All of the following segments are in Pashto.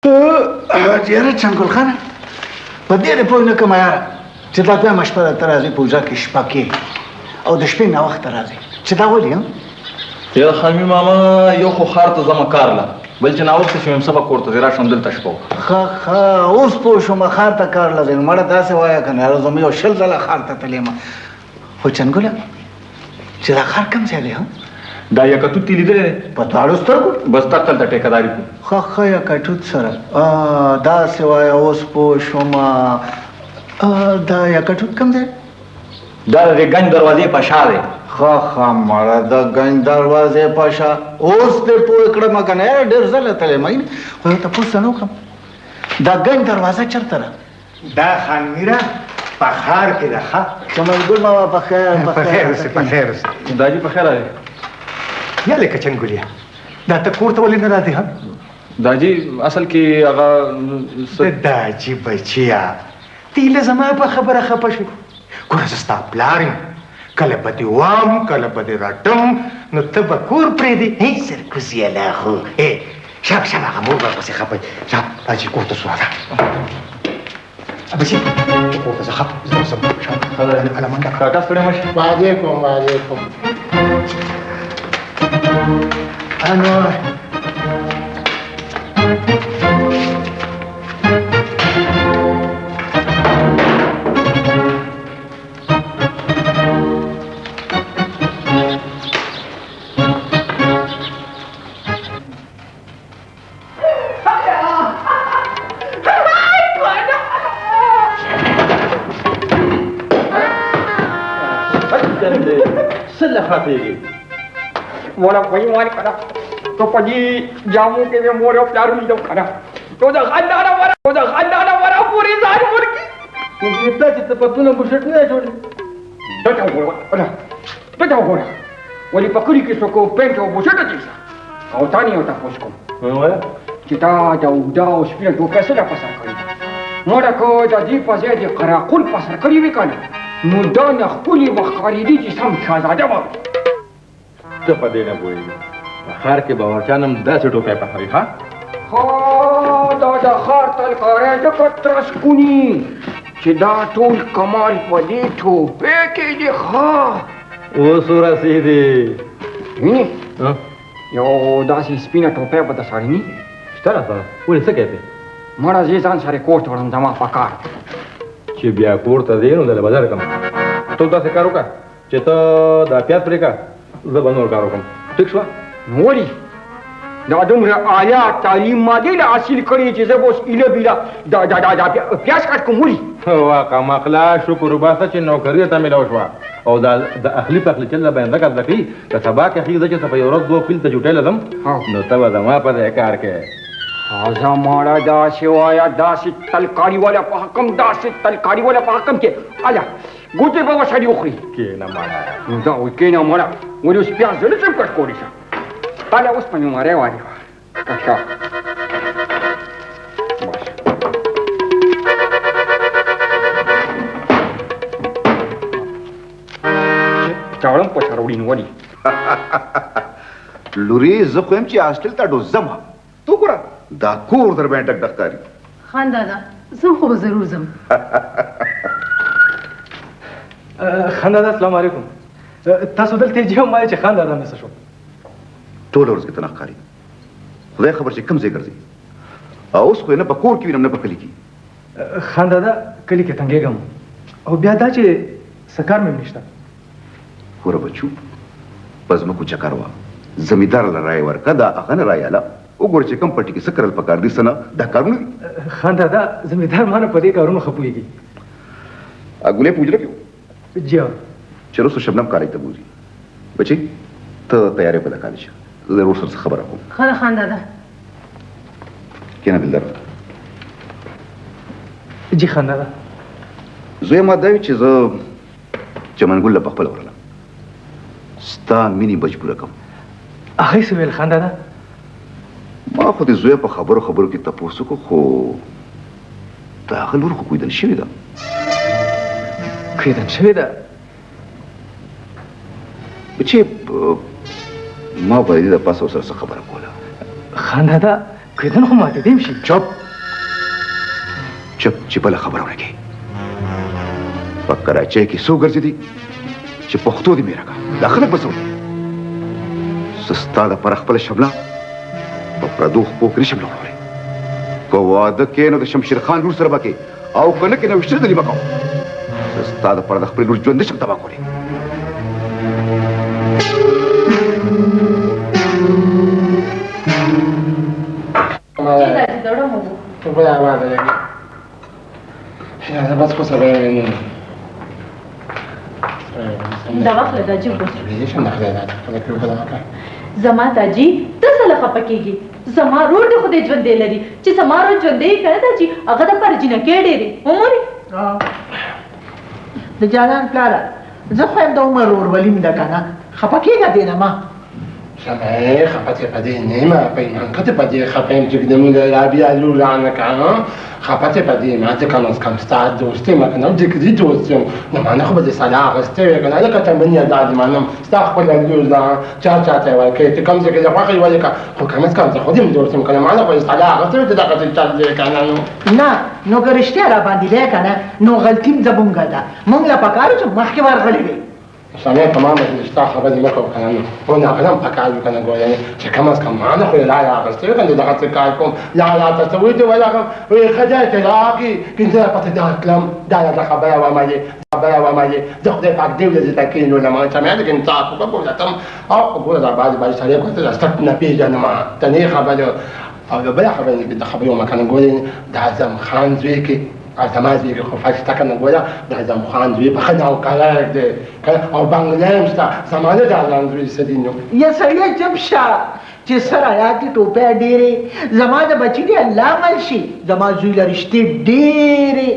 ته یاره چنګل خانه، په دې دې پوه نه کړم یاره چې دا دویمه شپه ده ته راځې په حجره کې شپه کې او د شپې ناوخته راځې، چې دا ولې؟ یاره خانمي ماما، یو خو ښار ته ځمه کار له، بل چې ناوخته شوم سبا کور ته راشم دلته شپه وکړم. ښه ښه، اوس پوه شوم ښار ته کار له ځې. مړه داسې وایه که نه یاره زه یو 20 ځله ښار ته تللی یم. خو چنګله چې دا ښار کوم ځای دی؟ دا یکتوت دې لیدلی دی؟ په دواړو سترګو؟ بس دقلته ټیکهداري کوو. ښه ښه، یکتوت سره داسې وایه، اوس پوه شوم. دا یکتوت کوم ځای؟ دا د ګنج دروازې په شا دی. ښه ښه مړه، د ګنج دروازې په شا، اوس دې پوه کړم که نه یاره ډېر ځله تللی یم. خو یو تپوس ته نه وکړم، دا ګنج دروازه چېرته ده؟ دا خان میره په ښار کې ده. ښه چمن ګل ماما، په خیر. په خیر اوسې، په خیر اوسې. دا جي په خیر راغی. یا لکه چنګولیا، دا ته کور ته ولې نه راځې؟ هم دا جي اصل کې هغه دا جي بچیا، تی له زما په خبره خفه شوې. ګوره زه ستا پلار یم، کله به دې وام کله به دې رټم، نو ته به کور پرېږدې. هې سرکوزیه لا خو شابه شابه، هغه مور به ورپسې خفه وي. شابه راځي کور ته ځو، راځه بچي کور ته ځه. ښه زه ځم. شابه هله منډه کړه. کاکا ستړی مه شې. وعلیکم وعلیکم. انو تو پدې جامو کې مې مور او پلار ولیدم که نه، نو د خندا نه ورا، نو د خندا نه ورا پورې ځان ورکړي. تا چې څه پتونه بوشټ نه دی جوړ؟ ده ته وګوره، ده ته وګوره، ولې په کلي کې څوک پېنټ او بوشټ اچوي؟ او تا نه یو تپوس کوم چې تا د اوږده او سپینه ټوپۍ څه له په سر کړې ده؟ مړه که د دې په ځای د قراقول په سر کړې وي که نه، نو دا نه ښکلې به ښکارېدي چې سم شهزاده به وي. ته په دې نه پوهېږې، په ښار کې باورچان هم داسې ټوپۍ پخوي. ښه ښه، دا د ښار تلکاری ځکه ترسکوني چې دا ټول کمال په دې ټوپۍ کې دی. ښه اوس ورسېدې. وینې یو داسې سپینه ټوپۍ به د سړي ني شته راسره. ولې څه کوې پرې؟ مړه زه ځان سره کور ته وړم، زما په کار چې بیا کور ته ځې نو دله به درکړم. ته داسې کار وکړه چې ته دا پیاز پرې کړه، زه به نور کار وکړم. ټیک شوه؟ نو ولې دا دومره اعلی تعلیم ما دې له حاصل کړی چې زه به اوس ایله بیله دا دا دا دا پیاز کټ کوم؟ ولې؟ وا قمقلا، شکر وباسه چې نوکري ته میلاو شوه. او دا د اخلي پخلي چل به ځکه زده کوي که سبا کې اخلي، زه چې په یو ورځ دوه فیل ته چوټۍ لځم نو ته به زما په ځای کار کوې. زه مړه داسې وایه، داسې تلکاري والا په حکم، داسې تلکاري والا په حکم کې اله ګوتې به وسړي وخوري. کښېنه مړه. نو دا وایي کښېنه مړه، ولې اوس پیاز زه نه شم کټ کولی. شه هله اوس په مې مری والي وه. ښه بس. چاړم په سر وړي نو ولې؟ لورې زه خو یم چې هاسټل ته ډو ځم، ته وګوره دا کور در باندې ډک ډک ښکاري. خان دادا ځم، خو به ضرور ځم. خان دادا السلام علیکم. تاسو دلته یې هم وایي چې خان دادا مې څه شو؟ ټوله ورځ کې ته نه ښکاري، خدای خبر چې کوم ځای ګرځي. او اوس خو یې نه په کور کې وینم نه په کلي کې. خان دادا کلي کې تنګېږم، او بیا دا چې څه کار مې هم نشته. ګوره بچو، په ځمکو چکر وه، زمیندار له رایې ورکړه، دا هغه نه رایې اله. وګوره چې کوم پټي کې څه کرل پکار دي څه نه، دا کارونه دي. خان دادا زمیندار ما نه په دې کارونو ښه پوهېږي. ګلې په حجره کې و؟ جی ها. چې وروسته شبنم کالج ته بوځي. بچي ته تیاری وکړه د کالج، زه د ورور سره څه خبره کوم. ښه ده خان دادا. کښېنه دلدار. جی خان دادا. زوی ما دا وي چې زه چمن ګل له په خپله ورغلم، ستا مینې مجبوره کړم. هغې څه ویل خان دادا؟ ما خو د زوی په خبرو خبرو کې تپوس وکړو، خو د هغه لور خو کویدل شوې ده. کویدل شوې ده؟ بچې ما به د دې دپاسه ورسره څه خبره کوله. خان دادا کېدن خو ماتېدی هم شي. چپ چپ چې بله خبره ونه کړې. په کراچۍ کې څو ګرځېدي چې پښتو دې مېره کړه، دا خلک به څه وایي؟ زه ستا دپاره خپله شمله په پردو خپو کې نه شم لوړولی. که واده کې نو د شمشیر خان لور سره به کې، او که نه کې نو ویشتل ځلې به کوم. زه ستا دپاره د خپلې لور ژوند نه شم تباه کولی. زما تاجي ته څه له خفه کېږي؟ زما ورور دې خدای ژوندی لري، چې زما ورور ژوندی وي که نه تاجي، هغه دپاره جینکۍ ډېرې ومورې. د جانان پلاره زه خو یم د عمر ورور ولیم ده که نه، خفه کېږه دې نه ما. سمعي خفتي بدي نيمة بين كنت بدي خفين تقدموا للعبية الأولى عنك خفتي بدي ما تكن كم ستاد دوستي ما كنا بدك دي دوستي لما ناخذ بدي صلاح غستي كنا لك تمنية دادي ما نم استاخ كل الأولى تشا تشا توا كي تكم زي كذا واخي ولا خو كم كم تاخذي من دوستي كنا ما ناخذ صلاح غستي تدقت تشا كنا نه نو ګرشتیا را باندې دی که نه نو غلطي هم زمونږ ده، مونږ له پکار چې مخکې ورغلي وي. سامع تماما الاستاخ بدي مكو كان هنا غنم بكالو كان قول يعني كما كان معنا خو لا لا غستي كان دخلت كالكم لا لا تسويت ولا وخدعت لاقي كنت بتدخل دا لا خبايا وما لي خبايا وما لي دخل باك دي ولا تاكين ولا ما سامع لك انت بقول تم او قول بعد بعد سريع كنت استنى بيجي انا ما تاني خبايا او بلا خبايا بدي خبايا ما كان قول ده زم خان زويكي زما زوی خو فاش تا کنه ګوره د اعظم خان زوی په ښه نوکری دی او بنګله هم شته، زمانه د اعظم زوی څه دي نو. یا سړیه چپ شه چې څه رایاد دي ټوپۍ ډېرې، زما د بچي دې الله مل شي، زما زوی له رشتې ډېرې.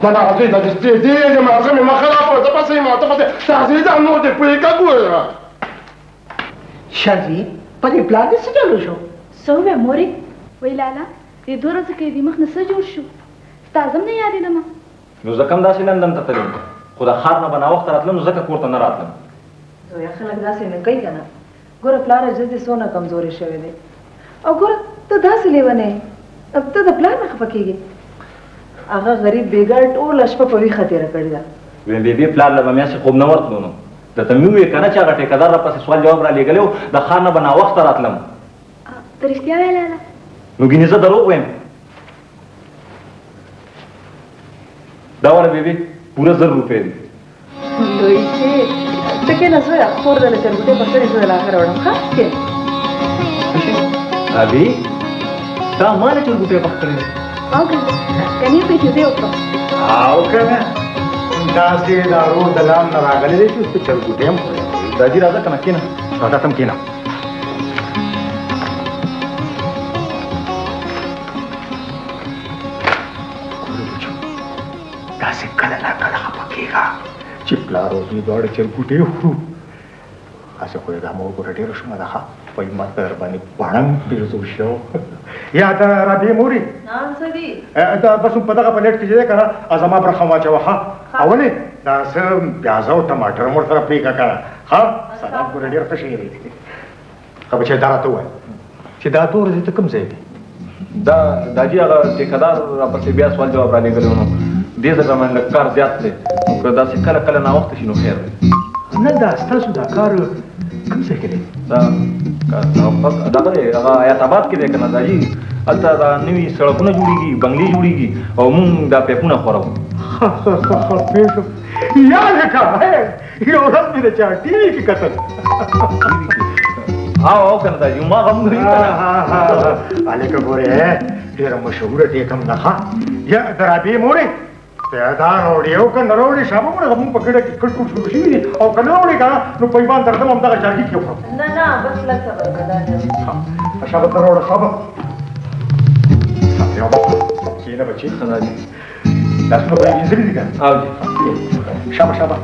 نه نه زوی له رشتې ډېرې ماغه مې مه خرابوه، ته پسې ما ته پسې تازې دا نور دې پرېږده ګوره. ښځې په دې پلار دې څه چل وشو؟ څه ووایه مورې؟ وایي لالا دې دوه ورځو کې دې مخ نه څه جوړ شو، ستا زه هم نه یادېدم. نو زه کم داسې لندن ته تللی وم، خو د ښار نه به ناوخته راتلم نو ځکه کور ته نه راتلم. زویه خلک داسې نه کوي که نه. ګوره پلاره زړه دې څونه کمزوری شوی دی، او ګوره ته داسې لېونی یې، ته د پلار نه خفه کېږې. هغه غریب بېګا ټوله شپه په ویښه تېره کړې ده. ویم بېبې پلار له به مې هسې خوب نه ورتلو، نو درته مې وویل که نه چې هغه ټیکهدار راپسې سوال جواب رالېږلی و، د ښار نه به ناوخته راتلم. ته رښتیا وایې لالا؟ نو ګینې زه دروغ وایم. دا واله بیبي پوره 1000 روپۍ دي. لوی چې ته کښېنه زویه، خور درله چرګوټی پخ کړی، زه درله هغه راوړم. ښه کښېنه. رابي تا ما له چرګوټی پخ کړی دی؟ او که نه کنې پرې چې زه یې وخورم. او که نه داسې د ورور د لام نه راغلی دی چې اوس ته چرګوټی هم خورې. دادي راځه که نه کښېنه. راځه ته هم کښېنه. داسې کله ناکله خفه کېږه چې پلار او زوی دواړه چرګوټی خورو. هسې خو یې دا مور ګوره ډېره شومه ده، ښه وایي ما ته در باندې بڼنګ پیرزو شو. یا د رابعې مورې؟ نعم څه دي؟ دا بس په دغه پلیټ کې چې دی که نه زما برخه هم واچوه. ښه اولې دا څه پیازه او ټماټر هم ورسره پرې کړه که نه. ښه سلام ګوره ډېر ښه شی دی. ښه بچی دا راته ووایه چې دا دوه ورځې ته کوم ځای دی؟ دا داجي هغه ټیکهدار راپسې بیا سوال جواب رالېږلی و، نو دې ځای باندې لږ کار زیات دی، نو که داسې کله کله ناوخته شي نو خیر دی. نه دا ستاسو دا کار کوم ځای کې دی؟ دا دغه دی، هغه حیات آباد کې دی که نه داجي، هلته دا نوي سړکونه جوړېږي، بنګلې جوړېږي او موږ دا پیپونه خورو. ښه ښه ښه ښه پوه شوم. یا لکه یو ورځ مې د چا ټي وي کې کتل. او که نه داجي ما هغه موږ ویل که نه. هلکه ګورې ډېره مشهوره ټیکم ده. ښه یا د رابعې مورې دا راوړې او که نه راوړې شابه مورې زموږ په ګډه کې کټ کټ شروع شوي دي، او که نه راوړې که نه نو په ایمان درځم همدغه چارګي کې وخورم. نه نه بس لږ صبر وکړه دا نه. ښه شابه ته راوړه شابه. کښېنه بچې. ښه داجي. لاسونه به یې وینځلي دي که نه؟ او جي. شابه شابه.